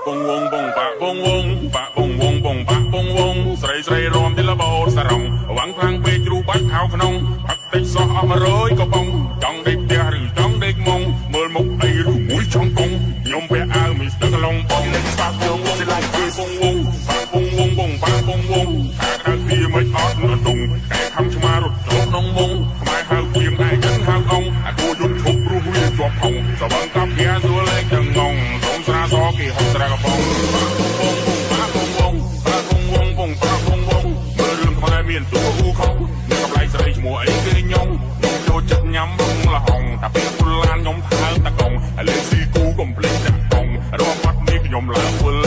បងវងបងបាក់បងវងបាក់បងវងបងបាក់បងវងស្រីស្រីរំទីលបោសរងវងខ្លាំងពេកជ្រូបាច់ខោក្នុងផឹកតិចសោះអស់100កំប៉ុងចង់ដេកផ្ទះឬចង់ដេកមុងមើលមុខអីឬមួយចង់កងខ្ញុំពាក់អាវមីស្ទ័រកឡុងបង Stop your music like this. បងវងបាក់បងវងបងបាក់បងវងខាក្រៅពីមិនអត់នដងកែខំឆ្មារត់ចូលក្នុងមុងខ្មែរហៅគៀងឯចិនហៅអងអាគួយន្តឈប់ព្រោះវាជាប់ផុងសវឹងកាប់ភាសួរលេខចងងសូមស្រាសគេហុកស្រាកំប៉ុងបងវងបាក់បងវងបាក់បងវងបងបាក់បងវងមើលរឿងខ្មែរមានតួអ៊ូខុងមានកំឡៃស្រីឈ្មោះអីគេញងខ្ញុំចូលចិត្តញ៉ាំបងលហុងតែពេលពុលឡានខ្ញុំថើបតកងលេខស៊ីគូកំភ្លេចដាក់កងរកបាត់នេះខ្ញុំឡើងធ្វើ